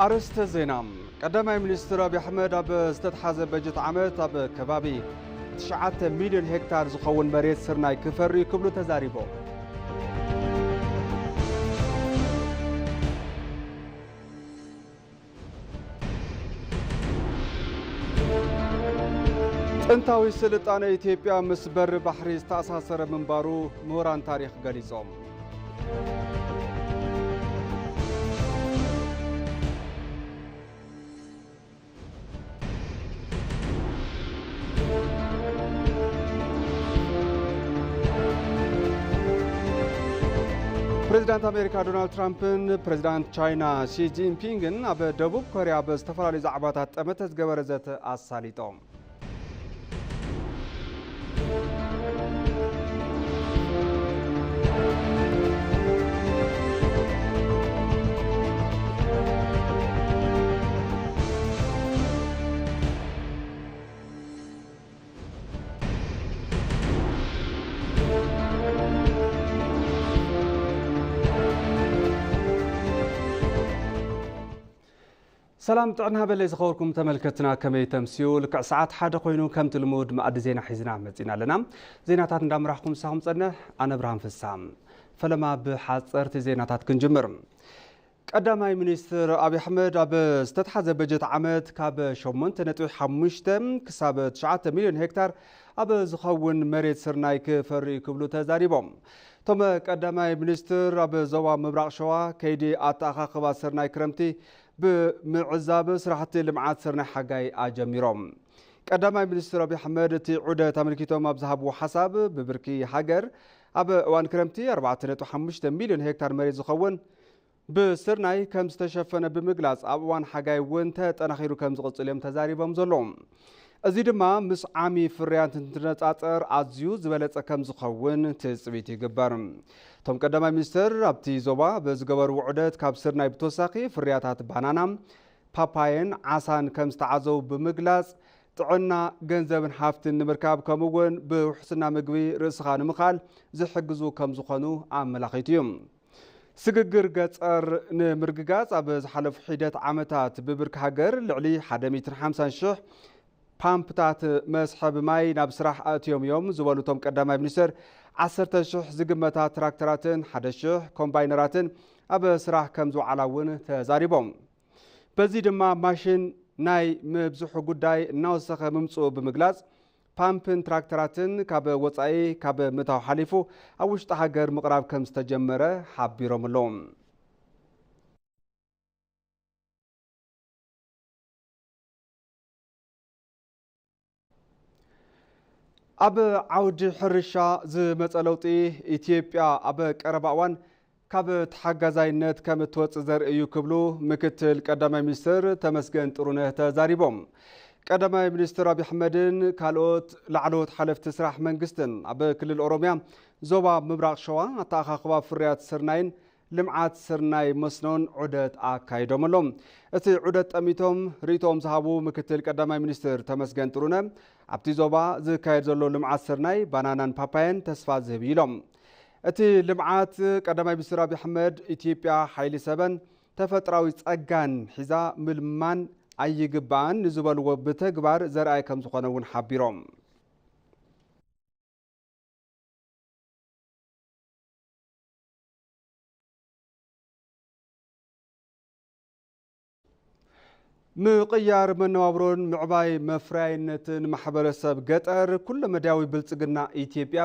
ኣርእስተ ዜና። ቀዳማይ ሚኒስትር ኣብይ ኣሕመድ ኣብ ዝተትሓዘ በጀት ዓመት ኣብ ከባቢ ትሽዓተ ሚልዮን ሄክታር ዝኸውን መሬት ስርናይ ክፈሪ ክብሉ ተዛሪቦም። ጥንታዊ ስልጣነ ኢትዮጵያ ምስ በሪ ባሕሪ ዝተኣሳሰረ ምንባሩ ምሁራን ታሪኽ ገሊጾም። ፕሬዚዳንት ኣሜሪካ ዶናልድ ትራምፕን ፕሬዚዳንት ቻይና ሺ ጂንፒንግን ኣብ ደቡብ ኮርያ ኣብ ዝተፈላለዩ ዛዕባታት ጠመተ ዝገበረ ዘተ ኣሳሊጦም። ሰላም ጥዕና በለይ ዝኸበርኩም ተመልከትና፣ ከመይ ተምስዩ? ልክዕ ሰዓት ሓደ ኮይኑ ከምቲ ልሙድ መኣዲ ዜና ሒዝና መጺና ኣለና። ዜናታት እንዳምራሕኩም ምሳኹም ጸንሕ ኣነ ብርሃን ፍሳ። ፈለማ ብሓጸርቲ ዜናታት ክንጅምር። ቀዳማይ ሚኒስትር ኣብይ ኣሕመድ ኣብ ዝተትሓዘ በጀት ዓመት ካብ ሸሞንተ ነጥቢ ሓሙሽተ ክሳብ ትሽዓተ ሚልዮን ሄክታር ኣብ ዝኸውን መሬት ስርናይ ክፈሪ ክብሉ ተዛሪቦም። እቶም ቀዳማይ ሚኒስትር ኣብ ዞባ ምብራቕ ሸዋ ከይዲ ኣተኣኻኽባ ስርናይ ክረምቲ ብምዕዛብ ስራሕቲ ልምዓት ስርናይ ሓጋይ ኣጀሚሮም። ቀዳማይ ሚኒስትር ኣብይ ኣሕመድ እቲ ዑደት ኣመልኪቶም ኣብ ዝሃብዎ ሓሳብ ብብርኪ ሃገር ኣብ እዋን ክረምቲ ኣርባዕተ ነጥቢ ሓሙሽተ ሚልዮን ሄክታር መሬት ዝኸውን ብስርናይ ከም ዝተሸፈነ ብምግላጽ ኣብ እዋን ሓጋይ እውን ተጠናኺሩ ከም ዝቕጽል እዮም ተዛሪቦም ዘለዉ። እዚ ድማ ምስ ዓሚ ፍርያት እንትነጻጸር ኣዝዩ ዝበለጸ ከም ዝኸውን ትጽቢት ይግበር። እቶም ቀዳማይ ሚኒስትር ኣብቲ ዞባ ብዝገበርዎ ዑደት ካብ ስርናይ ብተወሳኺ ፍርያታት ባናና፣ ፓፓየን ዓሳን ከም ዝተዓዘቡ ብምግላጽ ጥዕና ገንዘብን ሃፍትን ንምርካብ ከምኡ እውን ብውሕስና ምግቢ ርእስኻ ንምኽኣል ዝሕግዙ ከም ዝኾኑ ኣመላኺቱ እዩ። ስግግር ገጸር ንምርግጋጽ ኣብ ዝሓለፉ ሒደት ዓመታት ብብርኪ ሃገር ልዕሊ ሓደ ሚእትን ሓምሳን ሽሕ ፓምፕታት መስሐቢ ማይ ናብ ስራሕ ኣእትዮም እዮም ዝበሉ እቶም ቀዳማይ ሚኒስትር፣ ዓሰርተ ሽሕ ዝግመታ ትራክተራትን ሓደ ሽሕ ኮምባይነራትን ኣብ ስራሕ ከም ዝወዓላ እውን ተዛሪቦም። በዚ ድማ ማሽን ናይ ምብዝሑ ጉዳይ እናወሰኸ ምምፅኡ ብምግላፅ፣ ፓምፕን ትራክተራትን ካብ ወፃኢ ካብ ምእታው ሓሊፉ ኣብ ውሽጢ ሃገር ምቕራብ ከም ዝተጀመረ ሓቢሮም ኣለዉ። ኣብ ዓውዲ ሕርሻ ዝመፀ ለውጢ፣ ኢትዮጵያ ኣብ ቀረባ እዋን ካብ ተሓጋዛይነት ከም እትወፅእ ዘርኢ እዩ ክብሉ ምክትል ቀዳማይ ሚኒስትር ተመስገን ጥሩነህ ተዛሪቦም። ቀዳማይ ሚኒስትር ኣብይ ኣሕመድን ካልኦት ላዕለዎት ሓለፍቲ ስራሕ መንግስትን ኣብ ክልል ኦሮሚያ ዞባ ምብራቕ ሸዋ ኣተኣኻኽባ ፍርያት ስርናይን ልምዓት ስርናይ መስኖን ዑደት ኣካይዶም ኣለዉ። እቲ ዑደት ጠሚቶም ርእይቶኦም ዝሃቡ ምክትል ቀዳማይ ሚኒስትር ተመስገን ጥሩነህ፣ ኣብቲ ዞባ ዝካየድ ዘሎ ልምዓት ስርናይ፣ ባናናን ፓፓየን ተስፋ ዝህብ እዩ ኢሎም። እቲ ልምዓት ቀዳማይ ሚኒስትር ኣብይ ኣሕመድ ኢትዮጵያ ሓይሊ ሰበን ተፈጥራዊ ጸጋን ሒዛ ምልማን ኣይግባኣን ንዝበልዎ ብተግባር ዘርኣየ ከም ዝኾነ እውን ሓቢሮም። ምቕያር መነባብሮን ምዕባይ መፍረያይነትን ማሕበረሰብ ገጠር ኩለመዳያዊ ብልጽግና ኢትዮጵያ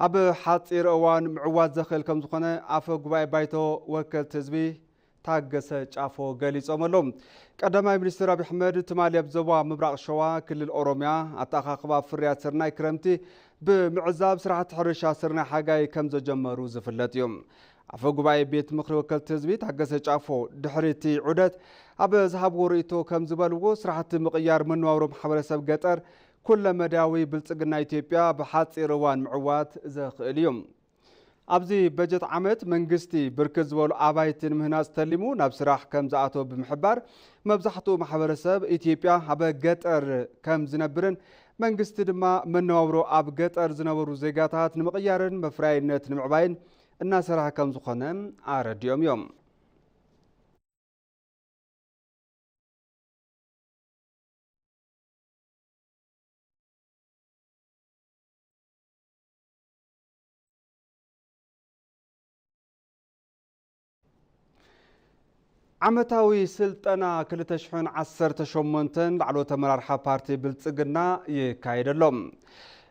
ኣብ ሓጺር እዋን ምዕዋት ዘኽእል ከም ዝኾነ ኣፈ ጉባኤ ባይቶ ወከልቲ ህዝቢ ታገሰ ጫፎ ገሊጾም ኣለዉ። ቀዳማይ ሚኒስትር ኣብይ ኣሕመድ ትማሊ ኣብ ዞባ ምብራቕ ሸዋ ክልል ኦሮሚያ ኣተኣኻኽባ ፍርያት ስርናይ ክረምቲ ብምዕዛብ ስራሕቲ ሕርሻ ስርናይ ሓጋይ ከም ዘጀመሩ ዝፍለጥ እዩ። ኣፈ ጉባኤ ቤት ምኽሪ ወከልቲ ህዝቢ ታገሰ ጫፎ ድሕሪ እቲ ዑደት ኣብ ዝሃብዎ ርእይቶ ከም ዝበልዎ፣ ስራሕቲ ምቕያር መነባብሮ ማሕበረሰብ ገጠር ኩለመዳያዊ ብልጽግና ኢትዮጵያ ብሓጺር እዋን ምዕዋት ዘኽእል እዩ። ኣብዚ በጀት ዓመት መንግስቲ ብርክት ዝበሉ ኣባይቲ ንምህናፅ ተሊሙ ናብ ስራሕ ከም ዝኣተወ ብምሕባር፣ መብዛሕትኡ ማሕበረሰብ ኢትዮጵያ ኣብ ገጠር ከም ዝነብርን መንግስቲ ድማ መነባብሮ ኣብ ገጠር ዝነበሩ ዜጋታት ንምቕያርን መፍረያይነት ንምዕባይን እናሰርሐ ከም ዝኾነ ኣረዲኦም እዮም። ዓመታዊ ስልጠና ክልተ ሽሕን ዓሰርተ ሸሞንተን ላዕለዎት ኣመራርሓ ፓርቲ ብልጽግና ይካየድ ኣሎ።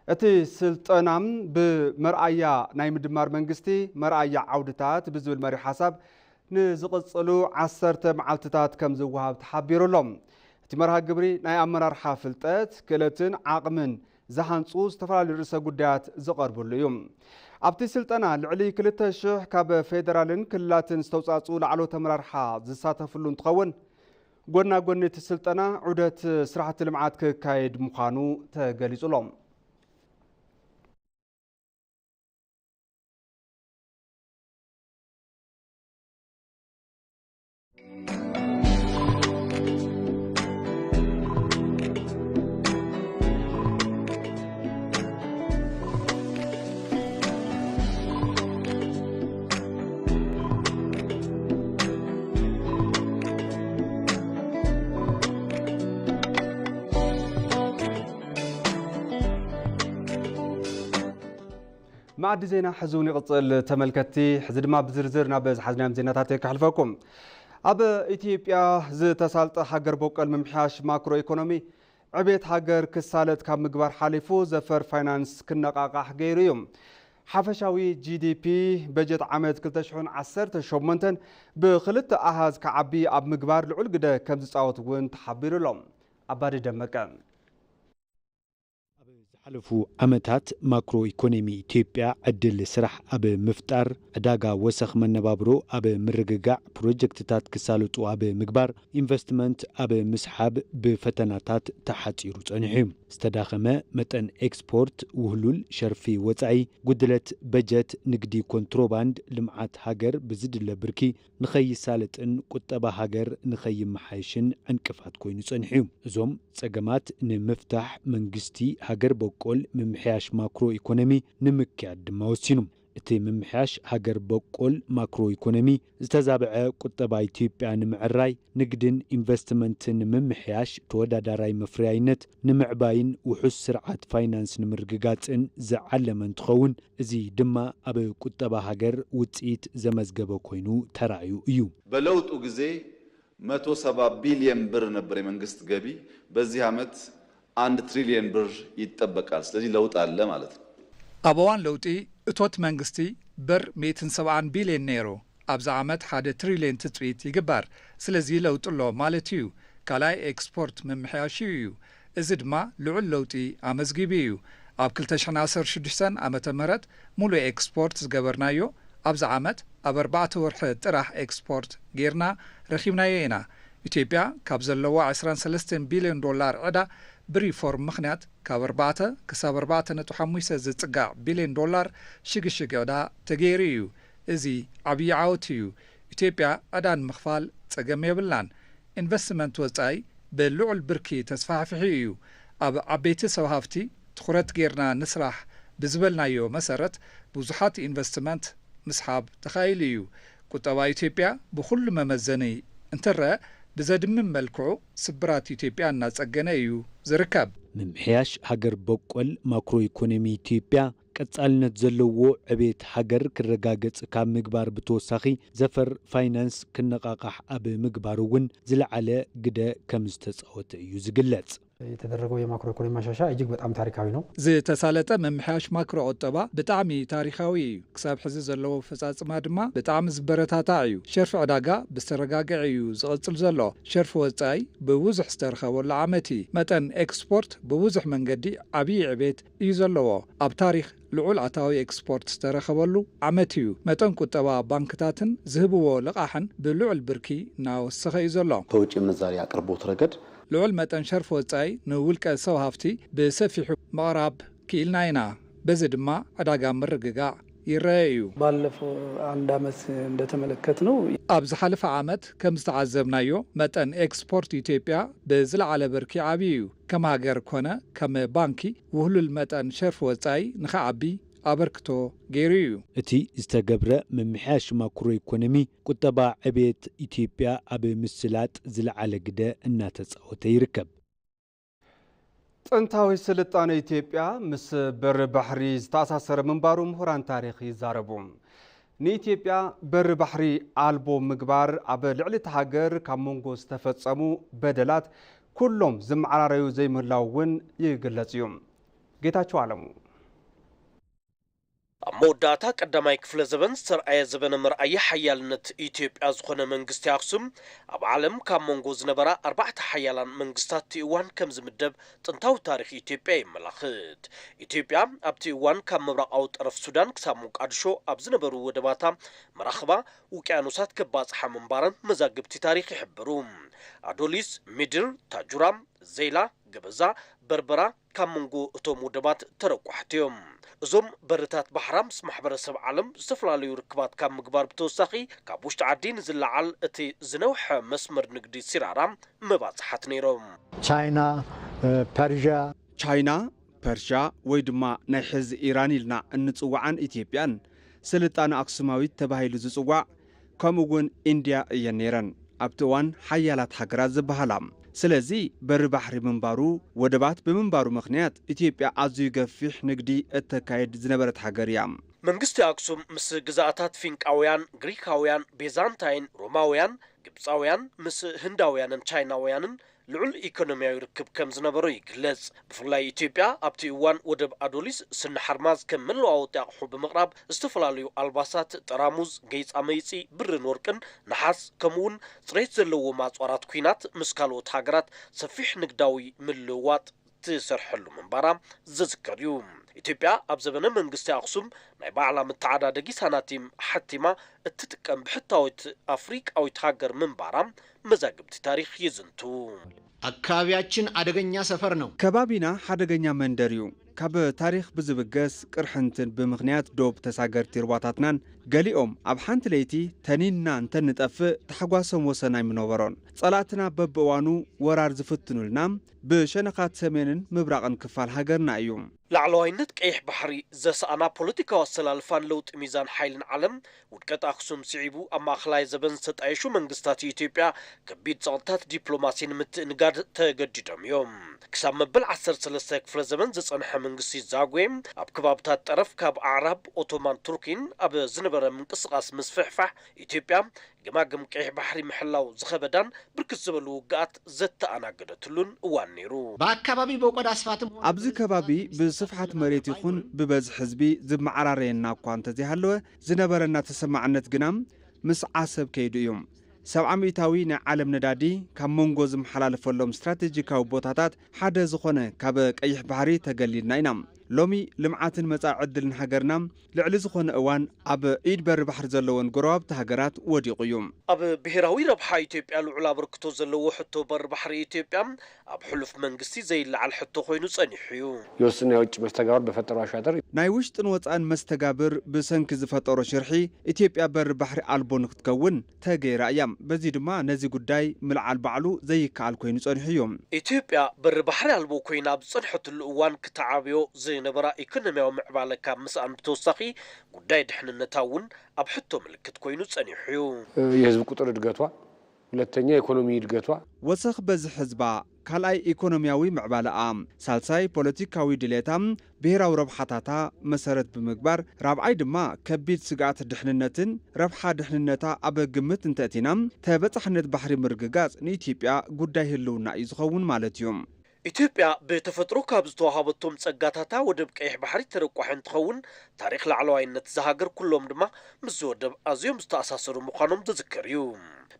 እቲ ስልጠና ብመርኣያ ናይ ምድማር መንግስቲ መርኣያ ዓውድታት ብዝብል መሪሕ ሓሳብ ንዝቕጽሉ ዓሰርተ መዓልትታት ከም ዝወሃብ ተሓቢሩ ኣሎ። እቲ መርሃ ግብሪ ናይ ኣመራርሓ ፍልጠት፣ ክእለትን ዓቕምን ዝሃንጹ ዝተፈላለዩ ርእሰ ጉዳያት ዝቐርብሉ እዩ። ኣብቲ ስልጠና ልዕሊ ክልተ ሽሕ ካብ ፌደራልን ክልላትን ዝተውጻጽኡ ላዕለዎት ኣመራርሓ ዝሳተፍሉ እንትኸውን፣ ጎና ጎኒ እቲ ስልጠና ዑደት ስራሕቲ ልምዓት ክካየድ ምዃኑ ተገሊጹ ኣሎ። መኣዲ ዜና ሕዚ እውን ይቕጽል ተመልከትቲ። ሕዚ ድማ ብዝርዝር ናብ ዝሓዝናዮም ዜናታት ከሕልፈኩም። ኣብ ኢትዮጵያ ዝተሳልጠ ሃገር በቆል ምምሕያሽ ማክሮ ኢኮኖሚ ዕቤት ሃገር ክሳለጥ ካብ ምግባር ሓሊፉ ዘፈር ፋይናንስ ክነቓቓሕ ገይሩ እዩ። ሓፈሻዊ ጂ ዲ ፒ በጀት ዓመት ክልተ ሽሕን ዓሰርተ ሸሞንተን ብክልተ ኣሃዝ ክዓቢ ኣብ ምግባር ልዑል ግደ ከም ዝጻወት እውን ተሓቢሩ ኣሎ። ኣባዲ ደመቀ። ኣብ ዝሓለፉ ዓመታት ማክሮ ኢኮኖሚ ኢትዮጵያ ዕድል ስራሕ ኣብ ምፍጣር፣ ዕዳጋ ወሰኽ መነባብሮ ኣብ ምርግጋዕ፣ ፕሮጀክትታት ክሳለጡ ኣብ ምግባር፣ ኢንቨስትመንት ኣብ ምስሓብ ብፈተናታት ተሓጺሩ ጸኒሑ እዩ። ዝተዳኸመ መጠን ኤክስፖርት፣ ውህሉል ሸርፊ ወጻኢ፣ ጉድለት በጀት፣ ንግዲ ኮንትሮባንድ፣ ልምዓት ሃገር ብዝድለ ብርኪ ንኸይሳለጥን ቁጠባ ሃገር ንኸይመሓየሽን ዕንቅፋት ኮይኑ ጸኒሑ እዩ። እዞም ጸገማት ንምፍታሕ መንግስቲ ሃገር በቆል ምምሕያሽ ማክሮ ኢኮኖሚ ንምክያድ ድማ ወሲኑ። እቲ ምምሕያሽ ሃገር በቆል ማክሮ ኢኮኖሚ ዝተዛብዐ ቁጠባ ኢትዮጵያ ንምዕራይ፣ ንግድን ኢንቨስትመንትን ንምምሕያሽ፣ ተወዳዳራይ መፍረያይነት ንምዕባይን ውሑስ ስርዓት ፋይናንስ ንምርግጋጽን ዝዓለመ እንትኸውን፣ እዚ ድማ ኣብ ቁጠባ ሃገር ውጽኢት ዘመዝገበ ኮይኑ ተራእዩ እዩ። በለውጡ ግዜ መቶ ሰባ ቢልየን ብር ነበር የመንግስት ገቢ፣ በዚህ ዓመት አንድ ትሪልየን ብር ይጠበቃል። ስለዚህ ለውጥ አለ ማለት ነው። ኣብ እዋን ለውጢ እቶት መንግስቲ ብር ሚእትን ሰብዓን ቢልየን ነይሩ፣ ኣብዚ ዓመት ሓደ ትሪልየን ትጽቢት ይግበር። ስለዚ ለውጢ ኣሎ ማለት እዩ። ካልኣይ ኤክስፖርት ምምሕያሽ እዩ። እዚ ድማ ልዑል ለውጢ ኣመዝጊቡ እዩ። ኣብ ክልተ ሽሕን ዓሰርተ ሽዱሽተን ዓመተ ምህረት ሙሉእ ኤክስፖርት ዝገበርናዮ ኣብዚ ዓመት ኣብ ኣርባዕተ ወርሒ ጥራሕ ኤክስፖርት ጌርና ረኺብናዮ ኢና። ኢትዮጵያ ካብ ዘለዋ ዕስራን ሰለስተን ቢልዮን ዶላር ዕዳ ብሪፎርም ምኽንያት ካብ ኣርባዕተ ክሳብ ኣርባዕተ ነጥቢ ሓሙሽተ ዝጽጋዕ ቢልዮን ዶላር ሽግሽግ ዕዳ ተገይሩ እዩ። እዚ ዓብዪ ዓወት እዩ። ኢትዮጵያ ዕዳ ንምኽፋል ጸገም የብላን። ኢንቨስትመንት ወጻኢ ብልዑል ብርኪ ተስፋሕፊሑ እዩ። ኣብ ዓበይቲ ሰብ ሃፍቲ ትኹረት ጌርና ንስራሕ ብዝበልናዮ መሰረት ብዙሓት ኢንቨስትመንት ምስሓብ ተኻኢሉ እዩ። ቁጠባ ኢትዮጵያ ብኹሉ መመዘኒ እንትረአ ብዘድምም መልክዑ ስብራት ኢትዮጵያ እናጸገነ እዩ ዝርከብ። ምምሕያሽ ሃገር በቆል ማክሮ ኢኮኖሚ ኢትዮጵያ ቀጻልነት ዘለዎ ዕቤት ሃገር ክረጋገጽ ካብ ምግባር ብተወሳኺ ዘፈር ፋይናንስ ክነቓቓሕ ኣብ ምግባር እውን ዝለዓለ ግደ ከም ዝተጻወተ እዩ ዝግለጽ። የተደረገው የማክሮ ኢኮኖሚ ማሻሻያ እጅግ በጣም ታሪካዊ ነው። ዝተሳለጠ ምምሕያሽ ማክሮ ቁጠባ ብጣዕሚ ታሪኻዊ እዩ። ክሳብ ሕዚ ዘለዎ ኣፈፃፅማ ድማ ብጣዕሚ ዝበረታታዕ እዩ። ሸርፊ ዕዳጋ ብዝተረጋገዐ እዩ ዝቕፅል ዘሎ። ሸርፊ ወፃኢ ብብዙሕ ዝተረኸበሉ ዓመት እዩ። መጠን ኤክስፖርት ብብዙሕ መንገዲ ዓብዪ ዕቤት እዩ ዘለዎ። ኣብ ታሪኽ ልዑል ኣታዊ ኤክስፖርት ዝተረኸበሉ ዓመት እዩ። መጠን ቁጠባ ባንክታትን ዝህብዎ ልቓሕን ብልዑል ብርኪ እናወሰኸ እዩ ዘሎ። በውጭ ምንዛሪ ኣቅርቦት ረገድ ልዑል መጠን ሸርፊ ወጻኢ ንውልቀ ሰብ ሃፍቲ ብሰፊሑ ምቕራብ ክኢልና ኢና። በዚ ድማ ዕዳጋ ምርግጋዕ ይረአ እዩ። ባለፈው አንድ ዓመት እንደተመለከት ነው። ኣብ ዝሓለፈ ዓመት ከም ዝተዓዘብናዮ መጠን ኤክስፖርት ኢትዮጵያ ብዝለዓለ ብርኪ ዓብዩ እዩ። ከም ሃገር ኮነ ከም ባንኪ ውህሉል መጠን ሸርፊ ወጻኢ ንኽዓቢ ኣበርክቶ ገይሩ እዩ። እቲ ዝተገብረ ምምሕያሽ ማክሮ ኢኮኖሚ ቁጠባ ዕብየት ኢትዮጵያ ኣብ ምስላጥ ዝለዓለ ግደ እናተፃወተ ይርከብ። ጥንታዊ ስልጣነ ኢትዮጵያ ምስ በሪ ባሕሪ ዝተኣሳሰረ ምንባሩ ምሁራን ታሪኽ ይዛረቡ። ንኢትዮጵያ በሪ ባሕሪ ኣልቦ ምግባር ኣብ ልዕሊ እቲ ሃገር ካብ መንጎ ዝተፈጸሙ በደላት ኩሎም ዝመዓራረዩ ዘይምህላው እውን ይግለጽ እዩ። ጌታቸው ኣለሙ። ኣብ መወዳእታ ቀዳማይ ክፍለ ዘበን ዝተርኣየ ዘበነ መርኣያ ሓያልነት ኢትዮጵያ ዝኾነ መንግስቲ ኣክሱም፣ ኣብ ዓለም ካብ መንጎ ዝነበራ ኣርባዕተ ሓያላን መንግስታት እቲ እዋን ከም ዝምደብ ጥንታዊ ታሪኽ ኢትዮጵያ የመላኽት። ኢትዮጵያ ኣብቲ እዋን ካብ ምብራቓዊ ጠረፍ ሱዳን ክሳብ ሞቃዲሾ ኣብ ዝነበሩ ወደባታ መራኽባ ውቅያኖሳት ከባጽሓ ምንባረን መዛግብቲ ታሪኽ ይሕብሩ። ኣዶሊስ፣ ሚድር፣ ታጁራ፣ ዜላ፣ ገበዛ፣ በርበራ ካብ መንጎ እቶም ውደባት ተረቋሕቲ እዮም። እዞም በርታት ባሕራ ምስ ማሕበረሰብ ዓለም ዝተፈላለዩ ርክባት ካብ ምግባር ብተወሳኺ፣ ካብ ውሽጢ ዓዲ ንዝለዓል እቲ ዝነውሐ መስመር ንግዲ ሲራራ መባጽሓት ነይሮም። ቻይና፣ ፐርዥያ፣ ቻይና፣ ፐርሻ ወይ ድማ ናይ ሕዚ ኢራን ኢልና እንጽውዓን ኢትዮጵያን ስልጣነ ኣክሱማዊት ተባሂሉ ዝጽዋዕ፣ ከምኡ እውን ኢንድያ እየን ነይረን ኣብቲ እዋን ሓያላት ሃገራት ዝበሃላ። ስለዚ በሪ ባሕሪ ምንባሩ፣ ወደባት ብምንባሩ ምኽንያት ኢትዮጵያ ኣዝዩ ገፊሕ ንግዲ እተካይድ ዝነበረት ሃገር እያ። መንግስቲ ኣክሱም ምስ ግዛኣታት ፊንቃውያን፣ ግሪካውያን፣ ቤዛንታይን፣ ሮማውያን፣ ግብጻውያን፣ ምስ ህንዳውያንን ቻይናውያንን ልዑል ኢኮኖሚያዊ ርክብ ከም ዝነበሮ ይግለጽ። ብፍላይ ኢትዮጵያ ኣብቲ እዋን ወደብ ኣዶሊስ ስኒ ሓርማዝ ከም መለዋወጢ ኣቕሑ ብምቕራብ ዝተፈላለዩ ኣልባሳት፣ ጠራሙዝ፣ ገይጻ መይጺ፣ ብርን ወርቅን፣ ነሓስ፣ ከምኡውን ጽሬት ዘለዎም ኣጽዋራት ኲናት ምስ ካልኦት ሃገራት ሰፊሕ ንግዳዊ ምልውዋጥ ትሰርሐሉ ምንባራ ዝዝከር እዩ። ኢትዮጵያ ኣብ ዘበነ መንግስቲ ኣኽሱም ናይ ባዕላ መተዓዳደጊ ሳናቲም ሓቲማ እትጥቀም ብሕታዊት ኣፍሪቃዊት ሃገር ምንባራ መዛግብቲ ታሪኽ ይዝንቱ። ኣካባቢያችን አደገኛ ሰፈር ነው። ከባቢና ሓደገኛ መንደር እዩ። ካብ ታሪኽ ብዝብገስ ቅርሕንትን ብምኽንያት ዶብ ተሳገርቲ ሩባታትናን ገሊኦም ኣብ ሓንቲ ለይቲ ተኒንና እንተንጠፍእ ታሕጓሶም ወሰን ኣይምነበሮን። ጸላእትና በብእዋኑ ወራር ዝፍትኑልና ብሸነኻት ሰሜንን ምብራቕን ክፋል ሃገርና እዩ። ላዕለዋይነት ቀይሕ ባሕሪ ዘሰኣና ፖለቲካዊ ኣሰላልፋን ለውጢ ሚዛን ሓይልን ዓለም ውድቀት ኣኽሱም ስዒቡ ኣብ ማእኸላይ ዘበን ዝተጣየሹ መንግስታት ኢትዮጵያ ከቢድ ጸቕጥታት ዲፕሎማሲ ንምትእንጋድ ተገዲዶም እዮም። ክሳብ መበል ዓሰርተ ሰለስተ ክፍለ ዘበን ዝጸንሐ መንግስቲ ዛጉዌ ኣብ ከባብታት ጠረፍ ካብ ኣዕራብ ኦቶማን ቱርኪን ኣብ ዝነበረ ምንቅስቓስ ምስፍሕፋሕ ኢትዮጵያ ገማግም ቀይሕ ባሕሪ ምሕላው ዝኸበዳን ብርክት ዝበሉ ውግኣት ዘተኣናገደትሉን እዋን ነይሩ። በአካባቢ በቆዳ ስፋትም ሆነ ኣብዚ ከባቢ ብስፍሓት መሬት ይኹን ብበዝሒ ህዝቢ ዝመዓራረየና እኳ እንተዘይሃለወ ዝነበረና ተሰማዕነት ግና ምስ ዓሰብ ከይዱ እዩ። ሰብዓ ሚእታዊ ናይ ዓለም ነዳዲ ካብ መንጎ ዝመሓላለፈሎም ስትራቴጂካዊ ቦታታት ሓደ ዝኾነ ካብ ቀይሕ ባሕሪ ተገሊልና ኢና። ሎሚ ልምዓትን መጻኢ ዕድልን ሃገርና ልዕሊ ዝኾነ እዋን ኣብ ኢድ በሪ ባሕሪ ዘለወን ጎረባብቲ ሃገራት ወዲቑ እዩ። ኣብ ብሄራዊ ረብሓ ኢትዮጵያ ልዑል ኣበርክቶ ዘለዎ ሕቶ በሪ ባሕሪ ኢትዮጵያ ኣብ ሕሉፍ መንግስቲ ዘይለዓል ሕቶ ኮይኑ ጸኒሑ እዩ። የውስን የውጭ መስተጋብር በፈጠረው አሻጥር ናይ ውሽጥን ወጻእን መስተጋብር ብሰንኪ ዝፈጠሮ ሽርሒ ኢትዮጵያ በሪ ባሕሪ ኣልቦ ንክትከውን ተገይራ እያ። በዚ ድማ ነዚ ጉዳይ ምልዓል ባዕሉ ዘይከኣል ኮይኑ ጸኒሑ እዩ። ኢትዮጵያ በሪ ባሕሪ ኣልቦ ኮይና ኣብ ዝጸንሐትሉ እዋን ክተዓብዮ ዝነበራ ኢኮኖሚያዊ ምዕባለ ካብ ምስኣን ብተወሳኺ ጉዳይ ድሕንነታ እውን ኣብ ሕቶ ምልክት ኮይኑ ጸኒሑ እዩ። የህዝብ ቁጥር እድገቷ፣ ሁለተኛ የኢኮኖሚ እድገቷ። ወሰኽ በዝሒ ህዝባ፣ ካልኣይ ኢኮኖሚያዊ ምዕባለኣ፣ ሳልሳይ ፖለቲካዊ ድሌታ ብሄራዊ ረብሓታታ መሰረት ብምግባር፣ ራብዓይ ድማ ከቢድ ስግኣት ድሕንነትን ረብሓ ድሕንነታ ኣብ ግምት እንተእቲና፣ ተበጻሕነት ባሕሪ ምርግጋጽ ንኢትዮጵያ ጉዳይ ህልውና እዩ ዝኸውን ማለት እዩ። ኢትዮጵያ ብተፈጥሮ ካብ ዝተዋሃበቶም ጸጋታታ ወደብ ቀይሕ ባሕሪ ተረቋሒ እንትኸውን፣ ታሪኽ ላዕለዋይነት እዛ ሃገር ኩሎም ድማ ምስዚ ወደብ ኣዝዮም ዝተኣሳሰሩ ምዃኖም ዝዝከር እዩ።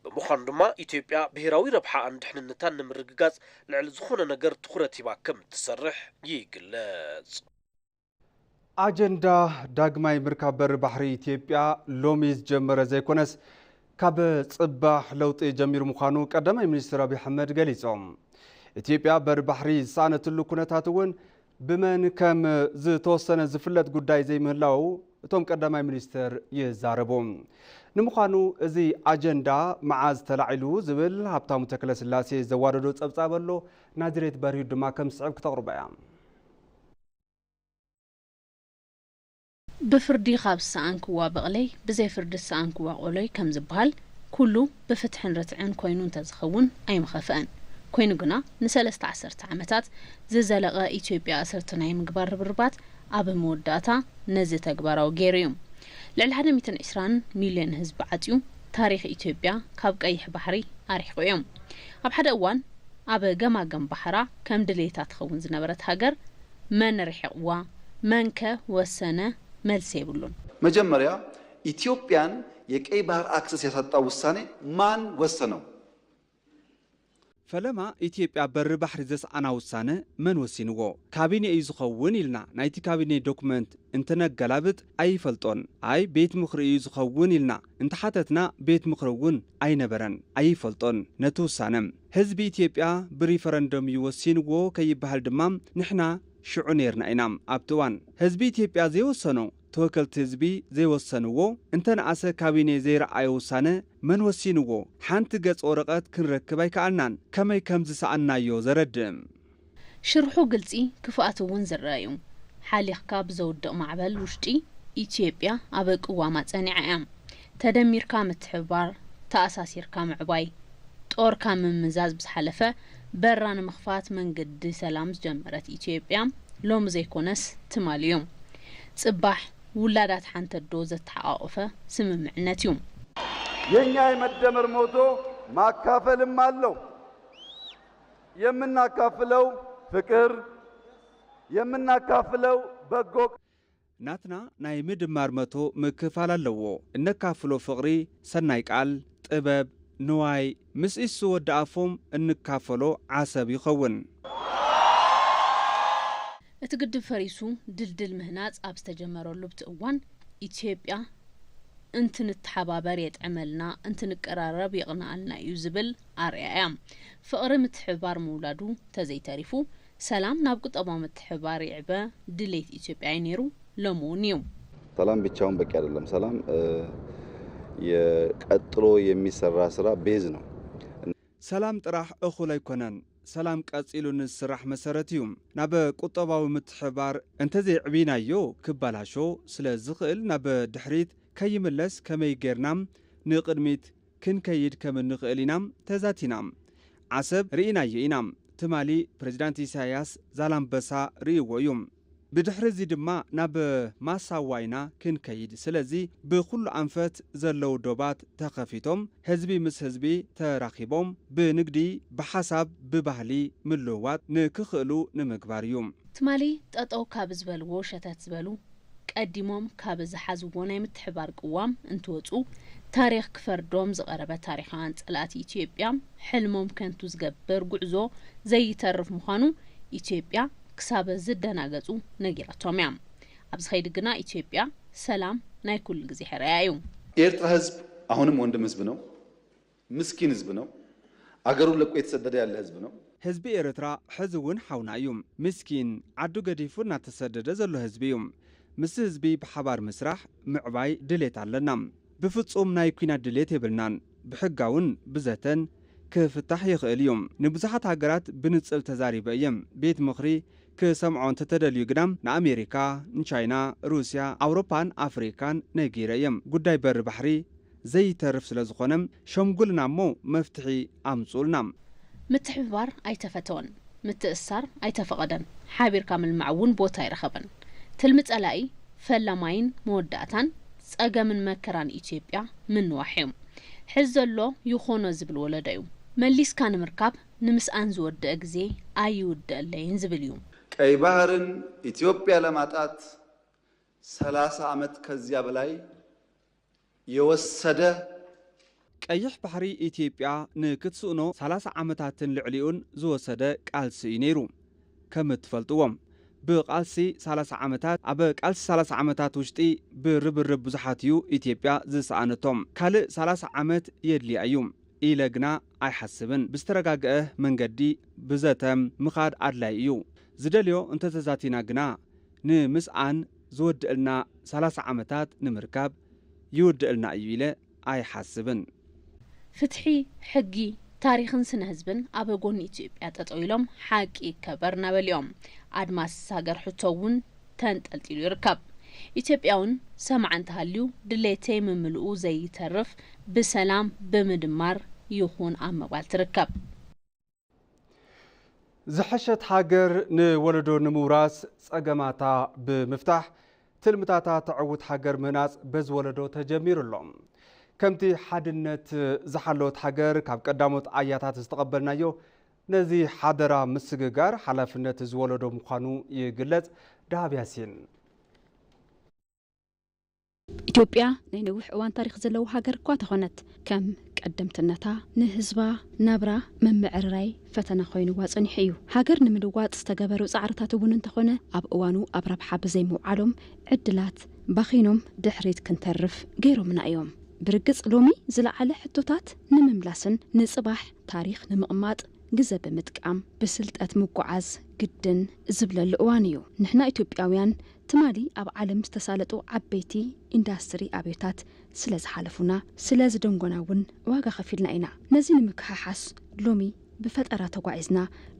ብምዃኑ ድማ ኢትዮጵያ ብሄራዊ ረብሓኣን ድሕንነታን ንምርግጋጽ ልዕሊ ዝኾነ ነገር ትኹረት ሂባ ከም እትሰርሕ ይግለጽ። ኣጀንዳ ዳግማይ ምርካብ በሪ ባሕሪ ኢትዮጵያ ሎሚ ዝጀመረ ዘይኮነስ ካብ ጽባሕ ለውጢ ጀሚሩ ምዃኑ ቀዳማይ ሚኒስትር ኣብይ ኣሕመድ ገሊጾም። ኢትዮጵያ በሪ ባሕሪ ዝሰኣነትሉ ኩነታት እውን ብመን ከም ዝተወሰነ ዝፍለጥ ጉዳይ ዘይምህላዉ እቶም ቀዳማይ ሚኒስትር ይዛረቡ። ንምዃኑ እዚ ኣጀንዳ መዓዝ ተላዒሉ ዝብል ሃብታሙ ተክለስላሴ ዘዋደዶ ጸብጻብ ኣሎ። ናዝሬት በርሂዩ ድማ ከም ዝስዕብ ክተቕርቦ እያ። ብፍርዲ ካብ ዝሰኣንክዋ በቕለይ ብዘይ ፍርዲ ዝሰኣንክዋ ቆሎይ ከም ዝበሃል ኩሉ ብፍትሕን ርትዕን ኮይኑ እንተዝኸውን ኣይምኸፍአን። ኮይኑ ግና ንሰለስተ ዓሰርተ ዓመታት ዝዘለቐ ኢትዮጵያ ኣሰርቲ ናይ ምግባር ርብርባት ኣብ መወዳእታ ነዚ ተግባራዊ ገይሩ እዩ። ልዕሊ ሓደ ሚእትን ዕስራን ሚልዮን ህዝቢ ዓጽዩ፣ ታሪኽ ኢትዮጵያ ካብ ቀይሕ ባሕሪ ኣርሒቑ እዮም። ኣብ ሓደ እዋን ኣብ ገማገም ባሕራ ከም ድሌታ ትኸውን ዝነበረት ሃገር መን ርሒቕዋ? መንከ ወሰነ? መልሲ የብሉን። መጀመሪያ ኢትዮጵያን የቀይ ባህር ኣክሰስ ያሳጣው ውሳኔ ማን ወሰነው? ፈለማ ኢትዮጵያ በሪ ባሕሪ ዘስኣና ውሳነ መን ወሲንዎ? ካቢኔ እዩ ዝኸውን ኢልና ናይቲ ካቢኔ ዶክመንት እንትነገላብጥ ኣይፈልጦን። ኣይ ቤት ምኽሪ እዩ ዝኸውን ኢልና እንተሓተትና ቤት ምኽሪ እውን ኣይነበረን፣ ኣይፈልጦን ነቲ ውሳነ። ህዝቢ ኢትዮጵያ ብሪፈረንደም እዩ ወሲንዎ ከይበሃል ድማ ንሕና ሽዑ ነይርና ኢና ኣብቲ እዋን። ህዝቢ ኢትዮጵያ ዘይወሰኖ ተወከልቲ ህዝቢ ዘይወሰንዎ፣ እንተነኣሰ ካቢኔ ዘይረኣዮ ውሳነ መን ወሲንዎ? ሓንቲ ገጽ ወረቐት ክንረክብ ኣይከኣልናን። ከመይ ከም ዝሰኣንናዮ ዘረድእ። ሽርሑ ግልጺ፣ ክፍኣት እውን ዝረአ እዩ። ሓሊኽካ ብዘውድቕ ማዕበል ውሽጢ ኢትዮጵያ ኣብ ቅዋማ ጸኒዓ እያ። ተደሚርካ ምትሕብባር፣ ተኣሳሲርካ ምዕባይ፣ ጦርካ ምምዛዝ ብዝሓለፈ በራ ንምኽፋት መንገዲ ሰላም ዝጀመረት ኢትዮጵያ ሎሚ ዘይኮነስ ትማሊ እዩ። ጽባሕ ውላዳት ሓንቲ ኣዶ ዘተሓቋቖፈ ስምምዕነት እዩ። የኛ የመደመር ሞቶ ማካፈልም አለው። የምናካፍለው ፍቅር፣ የምናካፍለው በጎ ናትና ናይ ምድማር መቶ ምክፋል ኣለዎ። እነካፍሎ ፍቕሪ፣ ሰናይ ቃል፣ ጥበብ፣ ንዋይ፣ ምስ ኢሱ ወዲ ኣፎም እንካፈሎ ዓሰብ ይኸውን። እቲ ግድብ ፈሪሱ ድልድል ምህናጽ ኣብ ዝተጀመረሉ ብቲ እዋን ኢትዮጵያ እንትንተሓባበር የጥዕመልና፣ እንትንቀራረብ የቕንኣልና እዩ ዝብል ኣርኣያ እያ። ፍቕሪ ምትሕብባር ምውላዱ ተዘይተሪፉ ሰላም ናብ ቁጠባዊ ምትሕብባር ይዕበ ድሌት ኢትዮጵያ እዩ ነይሩ፣ ሎሚ እውን እዩ። ሰላም ብቻውን በቂ አይደለም። ሰላም የቀጥሎ የሚሰራ ስራ ቤዝ ነው። ሰላም ጥራሕ እኹል ኣይኮነን። ሰላም ቀጺሉ ንዝስራሕ መሰረት እዩ። ናብ ቁጠባዊ ምትሕባር እንተዘይዕቢናዮ ክበላሾ ስለ ዝኽእል ናብ ድሕሪት ከይምለስ ከመይ ጌርና ንቕድሚት ክንከይድ ከም እንኽእል ኢና ተዛቲና። ዓሰብ ርኢናዮ ኢና። ትማሊ ፕሬዚዳንት ኢሳያስ ዛላምበሳ ርእይዎ እዩ። ብድሕሪ እዚ ድማ ናብ ማሳዋ ኢና ክንከይድ። ስለዚ ብኹሉ ኣንፈት ዘለዉ ዶባት ተኸፊቶም ህዝቢ ምስ ህዝቢ ተራኺቦም ብንግዲ፣ ብሓሳብ፣ ብባህሊ ምልውዋጥ ንክኽእሉ ንምግባር እዩ። ትማሊ ጠጠው ካብ ዝበልዎ ሸተት ዝበሉ ቀዲሞም ካብ ዝሓዝዎ ናይ ምትሕባር ቅዋም እንትወፁ ታሪኽ ክፈርዶም ዝቐረበ ታሪኻውያን ፀላእቲ ኢትዮጵያ ሕልሞም ከንቱ ዝገብር ጉዕዞ ዘይተርፍ ምዃኑ ኢትዮጵያ ክሳብ ዝደናገፁ ነጊራቶም እያ። ኣብዚ ኸይዲ ግና ኢትዮጵያ ሰላም ናይ ኩሉ ግዜ ሕራያ እዩ። የኤርትራ ህዝብ አሁንም ወንድም ህዝብ ነው። ምስኪን ህዝብ ነው። አገሩን ለቆ የተሰደደ ያለ ህዝብ ነው። ህዝቢ ኤርትራ ሕዚ እውን ሓውና እዩ። ምስኪን ዓዱ ገዲፉ እናተሰደደ ዘሎ ህዝቢ እዩ። ምስ ህዝቢ ብሓባር ምስራሕ ምዕባይ ድሌት ኣለና። ብፍጹም ናይ ኲናት ድሌት የብልናን። ብሕጋውን ብዘተን ክፍታሕ ይኽእል እዩ። ንብዙሓት ሃገራት ብንጽል ተዛሪበ እየ። ቤት ምኽሪ ክሰምዖ እንተተደልዩ ግና ንኣሜሪካ፣ ንቻይና፣ ሩስያ፣ ኣውሮፓን ኣፍሪካን ነጊረ እየ። ጉዳይ በሪ ባሕሪ ዘይተርፍ ስለ ዝኾነ ሸምጉልና እሞ መፍትሒ ኣምጹልና። ምትሕብባር ኣይተፈተወን፣ ምትእስሳር ኣይተፈቐደን፣ ሓቢርካ ምልማዕ እውን ቦታ ኣይረኸበን። ትልሚ ጸላኢ ፈላማይን መወዳእታን ጸገምን መከራን ኢትዮጵያ ምንዋሕ እዩ። ሕዚ ዘሎ ይኾኖ ዝብል ወለዶ እዩ። መሊስካ ንምርካብ ንምስኣን ዝወደአ ግዜ ኣይውደአለይን ዝብል እዩ። ቀይ ባህርን ኢትዮጵያ ለማጣት ሰላሳ ዓመት ከዚያ በላይ የወሰደ ቀይሕ ባሕሪ ኢትዮጵያ ንክትስእኖ ሰላሳ ዓመታትን ልዕሊኡን ዝወሰደ ቃልሲ እዩ ነይሩ። ከም እትፈልጥዎ ብቃልሲ ሰላሳ ዓመታት ኣብ ቃልሲ ሰላሳ ዓመታት ውሽጢ ብርብርብ ብዙሓት እዩ ኢትዮጵያ ዝሰኣነቶም። ካልእ ሰላሳ ዓመት የድልያ እዩ ኢለ ግና ኣይሓስብን። ብዝተረጋግአ መንገዲ ብዘተ ምኻድ ኣድላይ እዩ። ዝደልዮ እንተተዛቲና ግና ንምስኣን ዝወድእልና ሰላሳ ዓመታት ንምርካብ ይውድእልና እዩ ኢለ ኣይሓስብን። ፍትሒ፣ ሕጊ፣ ታሪኽን ስነ ህዝብን ኣብ ጎኒ ኢትዮጵያ ጠጠው ኢሎም ሓቂ ይከበር እናበሉ እዮም። ኣድማስ ሃገር ሕቶ እውን ተንጠልጢሉ ይርከብ። ኢትዮጵያ እውን ሰማዕ እንተሃልዩ ድሌተይ ምምልኡ ዘይተርፍ ብሰላም ብምድማር ይኹን ኣብ ምባል ትርከብ። ዝሐሸት ሃገር ንወለዶ ንምውራስ ጸገማታ ብምፍታሕ ትልምታታ ተዕውት ሃገር ምህናጽ በዚ ወለዶ ተጀሚሩ ኣሎ። ከምቲ ሓድነት ዝሓለወት ሃገር ካብ ቀዳሞት ኣያታት ዝተቐበልናዮ፣ ነዚ ሓደራ ምስግጋር ሓላፍነት እዚ ወለዶ ምዃኑ ይግለጽ። ደሃብ ያሲን። ኢትዮጵያ ናይ ነዊሕ እዋን ታሪኽ ዘለዋ ሃገር እኳ ተኾነት፣ ከም ቀደምትነታ ንህዝባ ናብራ ምምዕርራይ ፈተና ኮይንዋ ጸኒሑ እዩ። ሃገር ንምልዋጥ ዝተገበሩ ጻዕርታት እውን እንተኾነ፣ ኣብ እዋኑ ኣብ ረብሓ ብዘይምውዓሎም ዕድላት ባኺኖም ድሕሪት ክንተርፍ ገይሮምና እዮም። ብርግጽ ሎሚ ዝለዓለ ሕቶታት ንምምላስን ንጽባሕ ታሪኽ ንምቕማጥ ግዘ ብምጥቃም ብስልጠት ምጉዓዝ ግድን ዝብለሉ እዋን እዩ። ንሕና ኢትዮጵያውያን ትማሊ ኣብ ዓለም ዝተሳለጡ ዓበይቲ ኢንዳስትሪ ኣብዮታት ስለ ዝሓለፉና፣ ስለ ዝደንጎና እውን ዋጋ ከፊልና ኢና። ነዚ ንምክሕሓስ ሎሚ ብፈጠራ ተጓዒዝና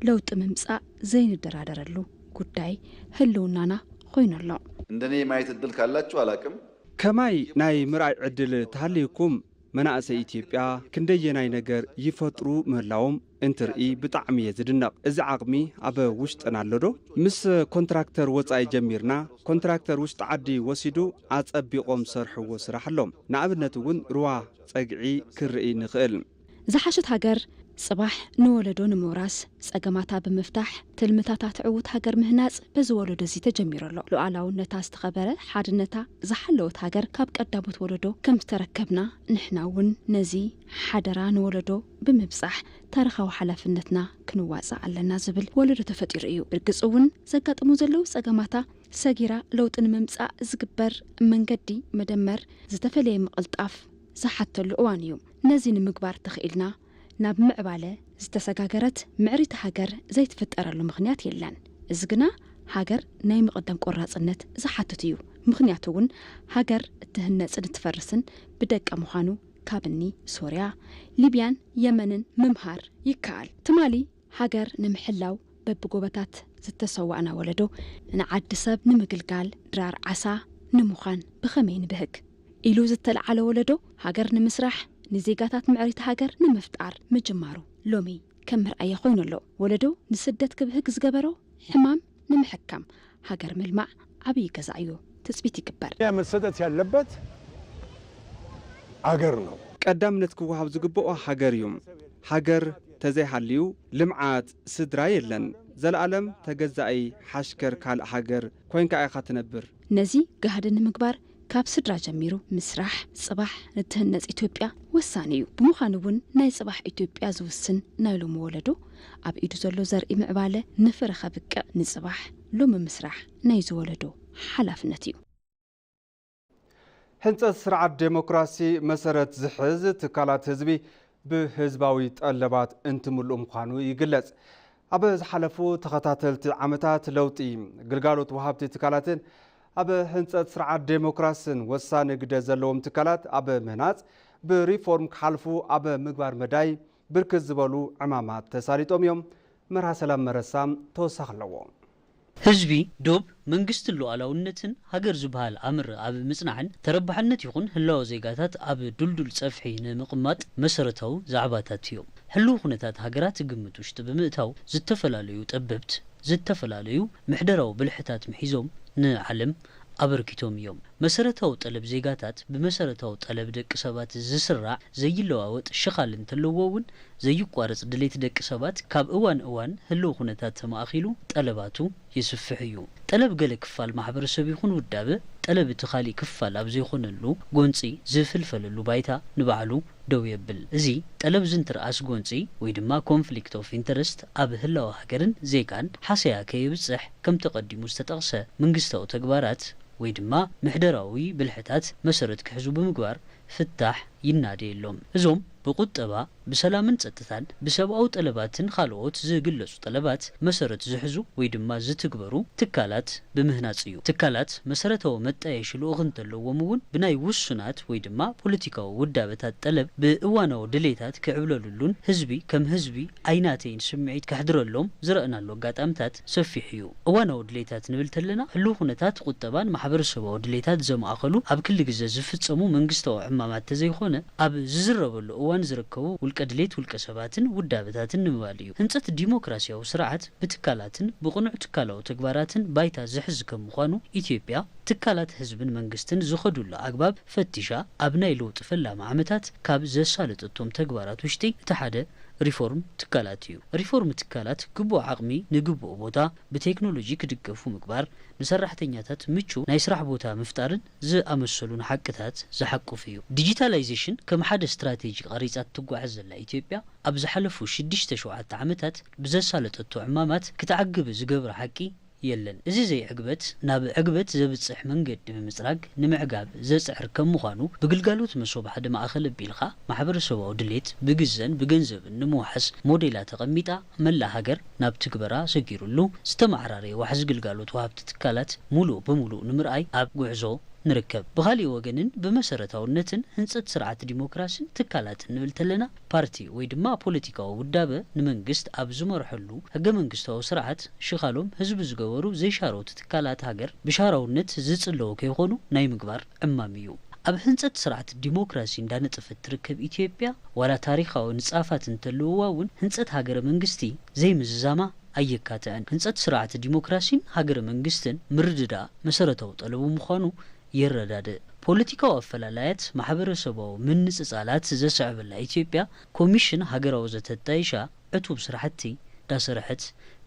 ለውጢ ምምጻእ ዘይንደራደረሉ ጉዳይ ህልውናና ኮይኑ ኣሎ። እንደኔ የማየት እድል ካላችሁ አላቅም። ከማይ ናይ ምርኣይ ዕድል ተሃልዩኩም፣ መናእሰይ ኢትዮጵያ ክንደየናይ ነገር ይፈጥሩ ምህላዎም እንትርኢ ብጣዕሚ እየ ዝድነቕ። እዚ ዓቕሚ ኣብ ውሽጥና ኣሎ ዶ? ምስ ኮንትራክተር ወጻኢ ጀሚርና፣ ኮንትራክተር ውሽጢ ዓዲ ወሲዱ ኣጸቢቖም ዝሰርሕዎ ስራሕ ኣሎም። ንኣብነት እውን ሩባ ጸግዒ ክርኢ ንኽእል። ዝሓሸት ሃገር ጽባሕ ንወለዶ ንምውራስ ጸገማታ ብምፍታሕ ትልምታታ ትዕውት ሃገር ምህናጽ በዚ ወለዶ እዚ ተጀሚሩ ኣሎ። ሉዓላውነታ ዝተኸበረ፣ ሓድነታ ዝሓለወት ሃገር ካብ ቀዳሞት ወለዶ ከም ዝተረከብና፣ ንሕና እውን ነዚ ሓደራ ንወለዶ ብምብጻሕ ታሪኻዊ ሓላፍነትና ክንዋጻእ ኣለና ዝብል ወለዶ ተፈጢሩ እዩ። ብርግጽ እውን ዘጋጥሙ ዘለዉ ጸገማታ ሰጊራ ለውጢ ንምምጻእ ዝግበር መንገዲ መደመር ዝተፈለየ ምቕልጣፍ ዝሓተሉ እዋን እዩ። ነዚ ንምግባር ተኽኢልና ናብ ምዕባለ ዝተሰጋገረት ምዕሪቲ ሃገር ዘይትፍጠረሉ ምኽንያት የለን። እዚ ግና ሃገር ናይ ምቕዳም ቆራጽነት ዝሓትት እዩ። ምኽንያቱ እውን ሃገር እትህነጽን እትፈርስን ብደቃ ምዃኑ ካብ እኒ ሶርያ፣ ሊብያን የመንን ምምሃር ይከኣል። ትማሊ ሃገር ንምሕላው በብጎበታት ዝተሰዋእና ወለዶ፣ ንዓዲ ሰብ ንምግልጋል ድራር ዓሳ ንምዃን ብኸመይ ንብህግ ኢሉ ዝተለዓለ ወለዶ፣ ሃገር ንምስራሕ፣ ንዜጋታት ምዕሪቲ ሃገር ንምፍጣር ምጅማሩ ሎሚ ከም መርኣያ ኮይኑ ኣሎ። ወለዶ ንስደት ክብህግ ዝገበሮ ሕማም ንምሕካም፣ ሃገር ምልማዕ ዓብዪ ገዛ እዩ ትጽቢት ይግበር። መሰጠት ያለበት አገር ነው። ቀዳምነት ክወሃብ ዝግብኦ ሃገር እዩ። ሃገር ተዘይሃልዩ ልምዓት ስድራ የለን። ዘለኣለም ተገዛኢ ሓሽከር ካልእ ሃገር ኮይንካ ኢኻ ትነብር። ነዚ ጋህዲ ንምግባር ካብ ስድራ ጀሚሩ ምስራሕ ጽባሕ ንትህነጽ ኢትዮጵያ ወሳኒ እዩ። ብምዃኑ እውን ናይ ጽባሕ ኢትዮጵያ ዝውስን ናይ ሎሚ ወለዶ ኣብ ኢዱ ዘሎ ዘርኢ ምዕባለ ንፍረ ከብቅዕ ንጽባሕ ሎሚ ምስራሕ ናይዚ ወለዶ ሓላፍነት እዩ። ህንጸት ስርዓት ዴሞክራሲ መሰረት ዝሕዝ ትካላት ህዝቢ ብህዝባዊ ጠለባት እንትምልኡ ምዃኑ ይግለጽ። ኣብ ዝሓለፉ ተኸታተልቲ ዓመታት ለውጢ ግልጋሎት ወሃብቲ ትካላትን ኣብ ህንጸት ስርዓት ዴሞክራስን ወሳኒ ግደ ዘለዎም ትካላት ኣብ ምህናጽ ብሪፎርም ክሓልፉ ኣብ ምግባር መዳይ ብርክት ዝበሉ ዕማማት ተሳሊጦም እዮም። መርሃ ሰላም መረሳ ተወሳኺ ኣለዎ። ህዝቢ፣ ዶብ፣ መንግስትን ሉዓላውነትን ሃገር ዝበሃል ኣምር ኣብ ምጽናዕን ተረባሕነት ይኹን ህላወ ዜጋታት ኣብ ዱልዱል ጸፍሒ ንምቕማጥ መሰረታዊ ዛዕባታት እዮም። ህልው ኩነታት ሃገራት ግምት ውሽጢ ብምእታው ዝተፈላለዩ ጠበብት፣ ዝተፈላለዩ ምሕደራዊ ብልሕታት ምሒዞም ንዓለም ኣበርኪቶም እዮም። መሰረታዊ ጠለብ ዜጋታት ብመሰረታዊ ጠለብ ደቂ ሰባት ዝስራዕ ዘይለዋወጥ ሽኻል እንተለዎ እውን ዘይቋረጽ ድሌት ደቂ ሰባት ካብ እዋን እዋን ህልው ኩነታት ተማእኺሉ ጠለባቱ ይስፍሕ እዩ። ጠለብ ገለ ክፋል ማሕበረሰብ ይኹን ውዳበ ጠለብ እቲ ካሊእ ክፋል ኣብ ዘይኮነሉ ጎንጺ ዝፍልፈለሉ ባይታ ንባዕሉ ደው የብል። እዚ ጠለብ ዝንትርኣስ ጎንጺ ወይ ድማ ኮንፍሊክት ኦፍ ኢንተረስት ኣብ ህላወ ሃገርን ዜጋን ሓሰያ ከየብጽሕ ከም ተቐዲሙ ዝተጠቕሰ መንግስታዊ ተግባራት ወይ ድማ ምሕደራዊ ብልሕታት መሰረት ክሕዙ ብምግባር ፍታሕ ይናደየሎም። እዞም ብቁጠባ፣ ብሰላምን ጸጥታን፣ ብሰብኣዊ ጠለባትን ካልኦት ዝግለጹ ጠለባት መሰረት ዝሕዙ ወይ ድማ ዝትግበሩ ትካላት ብምህናጽ እዩ። ትካላት መሰረታዊ መጣየሺ ልኡኽ እንተለዎም እውን ብናይ ውሱናት ወይ ድማ ፖለቲካዊ ውዳበታት ጠለብ ብእዋናዊ ድሌታት ክዕብለሉሉን ህዝቢ ከም ህዝቢ ኣይናተይን ስምዒት ከሕድረሎም ዝረኣናሉ ኣጋጣምታት ሰፊሕ እዩ። እዋናዊ ድሌታት ንብል ተለና፣ ህልው ኩነታት ቁጠባን ማሕበረሰባዊ ድሌታት ዘማእኸሉ ኣብ ክሊ ግዘ ዝፍጸሙ መንግስታዊ ዕማማት ተዘይኮነ፣ ኣብ ዝዝረበሉ እዋን ዝርከቡ ውልቀ ድሌት ውልቀ ሰባትን ውዳበታትን ንምባል እዩ። ህንጸት ዲሞክራሲያዊ ስርዓት ብትካላትን ብቕኑዕ ትካላዊ ተግባራትን ባይታ ዝሕዝ ከም ምዃኑ፣ ኢትዮጵያ ትካላት ህዝብን መንግስትን ዝኸዱሉ ኣግባብ ፈቲሻ ኣብ ናይ ለውጢ ፈላሚ ዓመታት ካብ ዘሳለጠቶም ተግባራት ውሽጢ እቲ ሓደ ሪፎርም ትካላት እዩ። ሪፎርም ትካላት ግቡእ ዓቕሚ ንግቡእ ቦታ ብቴክኖሎጂ ክድገፉ ምግባር፣ ንሰራሕተኛታት ምቹው ናይ ስራሕ ቦታ ምፍጣርን ዝኣመሰሉን ሓቅታት ዝሓቁፍ እዩ። ዲጂታላይዜሽን ከም ሓደ ስትራቴጂ ቀሪጻ ትጓዓዝ ዘላ ኢትዮጵያ፣ ኣብ ዝሓለፉ ሽዱሽተ ሸውዓተ ዓመታት ብዘሳለጠቶ ዕማማት ክትዓግብ ዝገብራ ሓቂ የለን። እዚ ዘይዕግበት ናብ ዕግበት ዘብጽሕ መንገዲ ብምጽራግ ንምዕጋብ ዘጽዕር ከም ምዃኑ፣ ብግልጋሎት መሶብ ሓደ ማእኸል ኣቢልካ ማሕበረሰባዊ ድሌት ብግዘን ብገንዘብን ንምውሓስ ሞዴላ ተቐሚጣ መላእ ሃገር ናብ ትግበራ ሰጊሩሉ ዝተመዓራረየ ዋሕዚ ግልጋሎት ወሃብቲ ትካላት ሙሉእ ብምሉእ ንምርኣይ ኣብ ጉዕዞ ንርከብ። ብኻሊእ ወገንን ብመሰረታውነትን ህንጸት ስርዓት ዲሞክራሲን ትካላትን ንብል ተለና፣ ፓርቲ ወይ ድማ ፖለቲካዊ ውዳበ ንመንግስት ኣብ ዝመርሐሉ ህገ መንግስታዊ ስርዓት ሽኻሎም ህዝቢ ዝገበሩ ዘይሻረውቲ ትካላት ሃገር ብሻራውነት ዝጽለዉ ከይኾኑ ናይ ምግባር ዕማም እዩ። ኣብ ህንጸት ስርዓት ዲሞክራሲ እንዳነጠፈት ትርከብ ኢትዮጵያ፣ ዋላ ታሪኻዊ ንጻፋት እንተለውዋ እውን ህንጸት ሃገረ መንግስቲ ዘይምዝዛማ ኣየካትዕን። ህንጸት ስርዓት ዲሞክራሲን ሃገረ መንግስትን ምርድዳእ መሰረታዊ ጠለቡ ምዃኑ የረዳድእ። ፖለቲካዊ ኣፈላላያት፣ ማሕበረሰባዊ ምንጽጻላት ዘስዕበላ ኢትዮጵያ፣ ኮሚሽን ሃገራዊ ዘተ ኣጣይሻ ዕቱብ ስራሕቲ ዳሰርሐት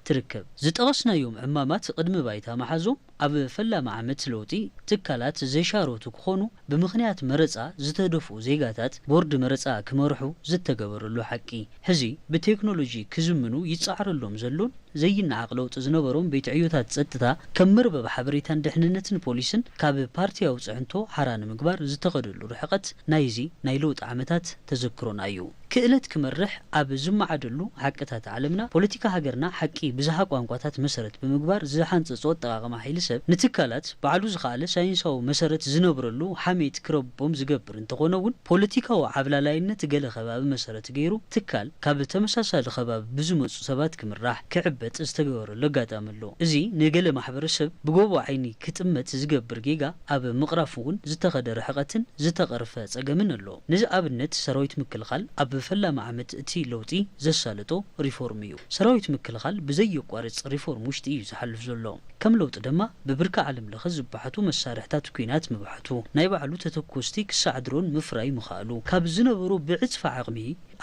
ትርከብ። ዝጠቐስናዮም ዕማማት ቅድሚ ባይታ ምሓዞም ኣብ ፈላሚ ዓመት ለውጢ ትካላት ዘይሻረቱ ክኾኑ ብምኽንያት መረጻ ዝተደፍኡ ዜጋታት ቦርድ መረጻ ክመርሑ ዝተገበረሉ ሓቂ ሕዚ ብቴክኖሎጂ ክዝምኑ ይጸዓረሎም ዘሎን ዘይነዓቕ ለውጢ ዝነበሮም ቤት ዕዮታት ጸጥታ ከም መርበብ ሓበሬታን ድሕንነትን ፖሊስን ካብ ፓርቲያዊ ጽዕንቶ ሓራ ንምግባር ዝተኸደሉ ርሕቐት ናይዚ ናይ ለውጢ ዓመታት ተዘክሮና እዩ። ክእለት ክመርሕ ኣብ ዝመዓደሉ ሓቅታት ዓለምና፣ ፖለቲካ ሃገርና ሓቂ ብዝሃ ቋንቋታት መሰረት ብምግባር ዝሓንጸጾ ኣጠቓቕማ ሓይሊ ሰብ ንትካላት ባዕሉ ዝኸኣለ ሳይንሳዊ መሰረት ዝነብረሉ ሓሜት ክረቦም ዝገብር እንተኾነ እውን፣ ፖለቲካዊ ዓብላላይነት ገለ ከባቢ መሰረት ገይሩ ትካል ካብ ተመሳሳሊ ከባቢ ብዝመጹ ሰባት ክምራሕ፣ ክዕበጥ ዝተገበረሉ ኣጋጣሚ ኣሎ። እዚ ንገለ ማሕበረሰብ ብጎቦ ዓይኒ ክጥመት ዝገብር ጌጋ ኣብ ምቕራፍ እውን ዝተኸደ ርሕቐትን ዝተቐርፈ ጸገምን ኣሎ። ነዚ ኣብነት ሰራዊት ምክልኻል ኣብ ፈላሚ ዓመት እቲ ለውጢ ዘሳለጦ ሪፎርም እዩ። ሰራዊት ምክልኻል ብዘየቋርጽ ሪፎርም ውሽጢ እዩ ዝሓልፍ ዘሎ። ከም ለውጢ ድማ ብብርኪ ዓለም ለኸ ዝበሓቱ መሳርሕታት ኲናት ምብሓቱ፣ ናይ ባዕሉ ተተኮስቲ ክሳዕ ድሮን ምፍራይ ምኽኣሉ፣ ካብ ዝነበሮ ብዕጽፊ ዓቕሚ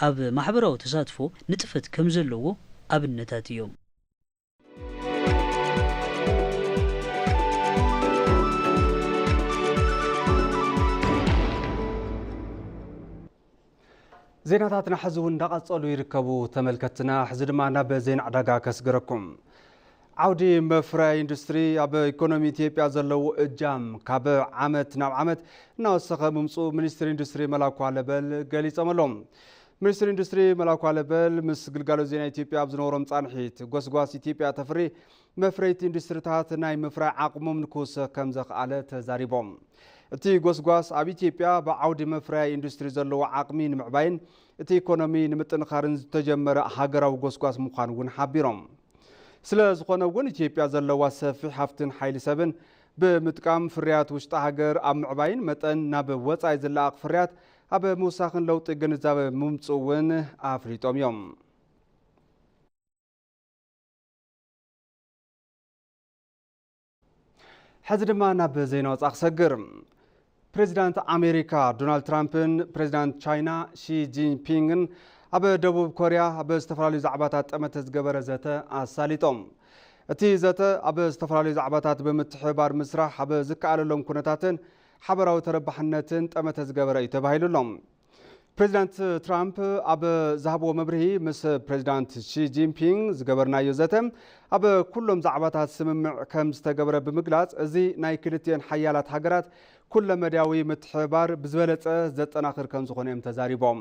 ኣብ ማሕበራዊ ተሳትፎ ንጥፈት ከም ዘለዎ ኣብነታት እዮም። ዜናታትና ሕዚ እውን እንዳቐጸሉ ይርከቡ ተመልከትና። ሕዚ ድማ ናብ ዜና ዕዳጋ ከስግረኩም። ዓውዲ መፍረያ ኢንዱስትሪ ኣብ ኢኮኖሚ ኢትዮጵያ ዘለዎ እጃም ካብ ዓመት ናብ ዓመት እናወሰኸ ምምፅኡ ሚኒስትር ኢንዱስትሪ መላኩ ኣለበል ገሊጾም ኣለዉ። ሚኒስትር ኢንዱስትሪ መላኩ ኣለበል ምስ ግልጋሎት ዜና ኢትዮጵያ ኣብ ዝነበሮም ፃንሒት፣ ጎስጓስ ኢትዮጵያ ተፍሪ መፍረይቲ ኢንዱስትሪታት ናይ ምፍራይ ዓቕሞም ንክውስኽ ከም ዘኽኣለ ተዛሪቦም። እቲ ጎስጓስ ኣብ ኢትዮጵያ ብዓውዲ መፍረያ ኢንዱስትሪ ዘለዎ ዓቕሚ ንምዕባይን እቲ ኢኮኖሚ ንምጥንኻርን ዝተጀመረ ሃገራዊ ጎስጓስ ምዃኑ እውን ሓቢሮም። ስለ ዝኾነ እውን ኢትዮጵያ ዘለዋ ሰፊሕ ሃፍትን ሓይሊ ሰብን ብምጥቃም ፍርያት ውሽጢ ሃገር ኣብ ምዕባይን መጠን ናብ ወፃኢ ዝለኣኽ ፍርያት ኣብ ምውሳኽን ለውጢ ግንዛበ ምምፅኡ እውን ኣፍሊጦም እዮም። ሕዚ ድማ ናብ ዜና ወፃኢ ክሰግር። ፕሬዚዳንት ኣሜሪካ ዶናልድ ትራምፕን ፕሬዚዳንት ቻይና ሺ ጂንፒንግን ኣብ ደቡብ ኮርያ ኣብ ዝተፈላለዩ ዛዕባታት ጠመተ ዝገበረ ዘተ ኣሳሊጦም። እቲ ዘተ ኣብ ዝተፈላለዩ ዛዕባታት ብምትሕብባር ምስራሕ ኣብ ዝከኣለሎም ኩነታትን ሓበራዊ ተረባሕነትን ጠመተ ዝገበረ እዩ ተባሂሉ ኣሎ። ፕሬዚዳንት ትራምፕ ኣብ ዝሃብዎ መብርሂ፣ ምስ ፕሬዚዳንት ሺ ጂንፒንግ ዝገበርናዮ ዘተ ኣብ ኩሎም ዛዕባታት ስምምዕ ከም ዝተገበረ ብምግላጽ፣ እዚ ናይ ክልቲኤን ሓያላት ሃገራት ኩለመዳያዊ ምትሕብባር ብዝበለጸ ዘጠናኽር ከም ዝኾነ እዮም ተዛሪቦም።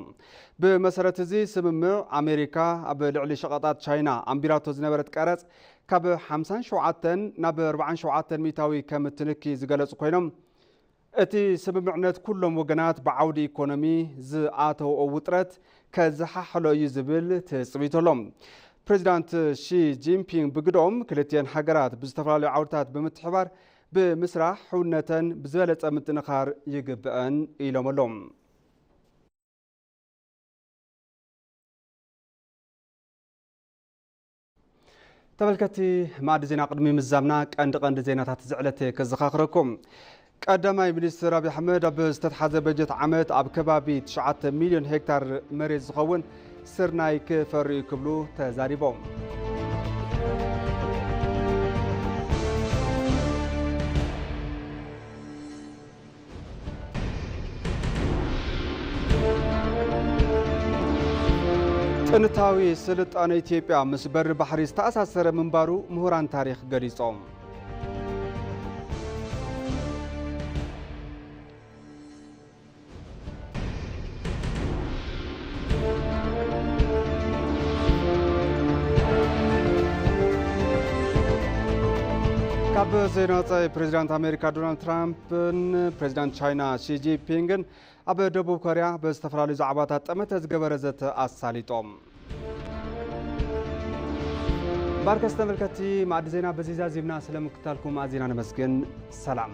ብመሰረት እዚ ስምምዕ፣ ኣሜሪካ ኣብ ልዕሊ ሸቐጣት ቻይና ኣንቢራቶ ዝነበረት ቀረጽ ካብ ሓምሳን ሸውዓተን ናብ ኣርባዓን ሸውዓተን ሚእታዊ ከም እትንኪ ዝገለጹ ኮይኖም፣ እቲ ስምምዕነት ኩሎም ወገናት ብዓውዲ ኢኮኖሚ ዝኣተውኦ ውጥረት ከዘሓሕሎ እዩ ዝብል ትጽቢት ኣሎ። ፕሬዚዳንት ሺ ጂንፒንግ ብግደኦም፣ ክልቲኤን ሃገራት ብዝተፈላለዩ ዓውድታት ብምትሕባር ብምስራሕ ሕውነተን ብዝበለጸ ምጥንኻር ይግብአን ኢሎም ኣለዉ። ተመልከቲ፣ ማዕዲ ዜና ቅድሚ ምዛምና ቀንዲ ቀንዲ ዜናታት ዝዕለት ከዘኻኽረኩም። ቀዳማይ ሚኒስትር ኣብይ ኣሕመድ ኣብ ዝተትሓዘ በጀት ዓመት ኣብ ከባቢ ትሽዓተ ሚልዮን ሄክታር መሬት ዝኸውን ስርናይ ክፈሪ ክብሉ ተዛሪቦም። ጥንታዊ ስልጣነ ኢትዮጵያ ምስ በሪ ባሕሪ ዝተኣሳሰረ ምንባሩ ምሁራን ታሪኽ ገሊጾም። ካብ ዜና ወጻኢ፣ ፕሬዚዳንት ኣሜሪካ ዶናልድ ትራምፕን ፕሬዚዳንት ቻይና ሺ ጂንፒንግን ኣብ ደቡብ ኮርያ ብዝተፈላለዩ ዛዕባታት ጠመተ ዝገበረ ዘተ ኣሳሊጦም። ባርከስ ተመልከቲ፣ ማዕዲ ዜና በዚ ዛዚምና ስለምክታልኩም ኣዚና ነመስግን። ሰላም።